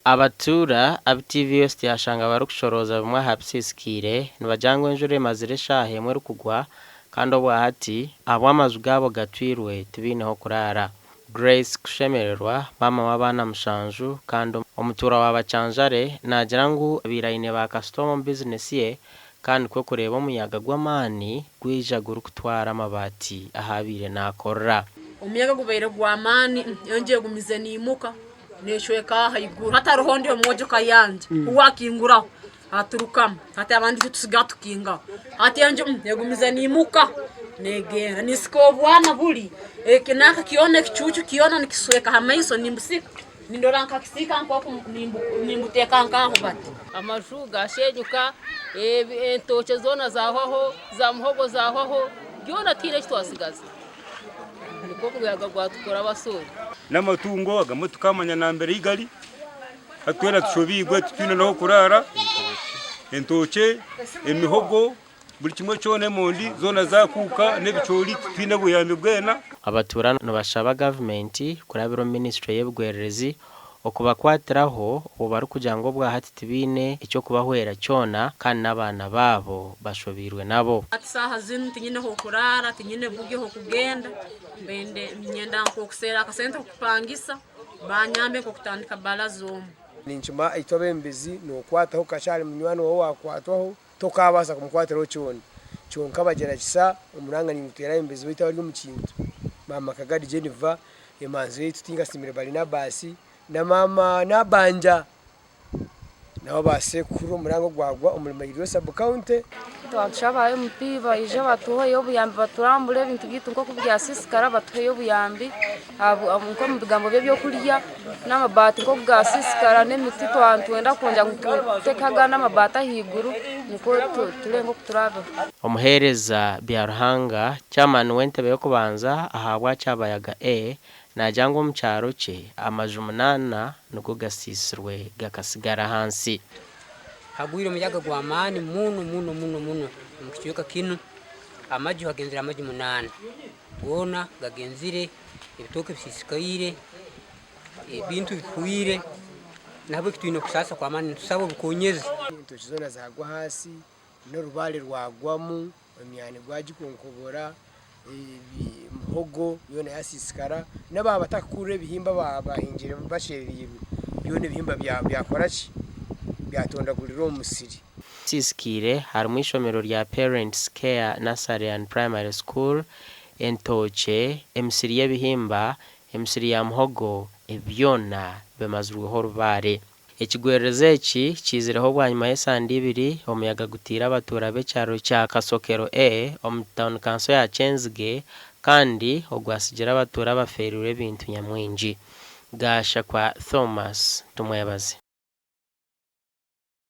Abatuura abu TV West yashanga barikushorooza bimwe aha bisiisikaire nibagira ngu enjura emazire eshaaha emwe erikugwa kandi obwahati ahabw'amaju gaabo gatwirwe tibaine h'okuraara. Grace Kushemererwa, maama w'abaana mushanju kandi omutuura wa Bakyanjare naagira ngu abaire aine ba kasitoma omu bizinesi ye kandi nikwo kureeba omuyaga gw'amaani gwija gurikutwara amabaati ahu abaire naakorera. Omuyaga gubaire gw'amaani enju egumize neimuka. Neeshweka ahaiguru hatariho ondi omwojo kayanja owakinguraho aturukamu hati abandi itwe tusigaho tukingaho hati enju egumize neimuka negenda nesika obwana buri eki nanka kyona ekicuucu kyona nikisweka aha maiso nimbusika nindora nkakisiika nkoku nimbuteeka nkaho bati. Amaju gashenyuka, entookye zoona zahwaho, za muhogo zahwaho, byona tihaine eki twasigaza. Nikwo omuyaga gwatukora abasoori. N'amatungo agamwe tukamanya nambere ei gari, hati twena tushobiirwe titwine n'ah'okuraara, entookye, emihogo, buri kimwe kyona emondi zoona zaakuuka n'ebicoori titwine buyambi bwena. Abatuura nibashaba gavumenti kurabira omu minisiture y'ebigwererezi okubakwatiraho obwo barikugira ngu obwahati tibaine eky'okubahwera kyona kandi n'abaana baabo bashobeirwe nabo. Hati saaha zinu tinyine h'okuraara, tinyine buryo h'okugenda, mbende niinyenda nk'okuseera akasente k'okupangisa banyambe nk'okutandika bbaraza omu. Ninkima itwe abebembezi nokwataho kakyari munywani wawe wakwatwaho tokabaasa kumukwatiraho kyona kyonka bagira kisa omuranga ninguteera abebembezi baitu abari omu kintu maama Kagadi Jennifer emanzi yaitu Tinkasiimire Barinabasi na maama Nabanja nabo babaase kuhurira omuranga ogwagwa omuri Mairiro sub county. Twatushaba aba MP baije batuheyo obuyambi baturambure ebintu byaitu nk'oku byasiisikara batuheyo obuyambi nk'omu bigambo by'ebyokurya n'amabaati nk'oku gaasiisikara n'emiti twaba nitwenda kwongyera ngu tuteekeho agandi amabaati ahaiguru nikwo tureebe nk'oku turaabeho. Omuheereza Byaruhanga, Chairman w'entebe y'okubanza ahabwa Kyabayaga A naagira ngu omu kyaro kye amaju munaana nigo gasiisirwe gakasigara ahansi. Hagwire omuyaga gw'amaani muno muno muno muno omu kicweka kinu, amaju hagenzire amaju munaana, goona gagenzire, ebitooke bisiisikaire, ebintu bihwire, nahabweki twine okusaasa kw'amaani nitusaba obukonyezi. Entookye zoona zaagwa ahansi n'orubaare rwagwamu, emyani gwagikonkobora, emihogo yoona yasiisikara, n'abaaba batakukurra ebihimba abahingire basherereirwe, byona ebihimba byakora ki? Byatondagurira omu musiri. Ebisiisikaire harimu eishomero rya Parents Care Nursery and Primary School, entookye, emisiri y'ebihimba, emisiri ya muhogo, ebi byona bimazirweho orubaare. Ekigwererezi eki kiizireho bwanyima y'esande ibiri omuyaga gutiire abatuura b'ekyaro kya Kasokero A omu tauni kanso ya Kyenzige kandi ogwasigire abatuura bafeereirwe ebintu nyamwingi. Gashakwa Thomas Tumwebaze.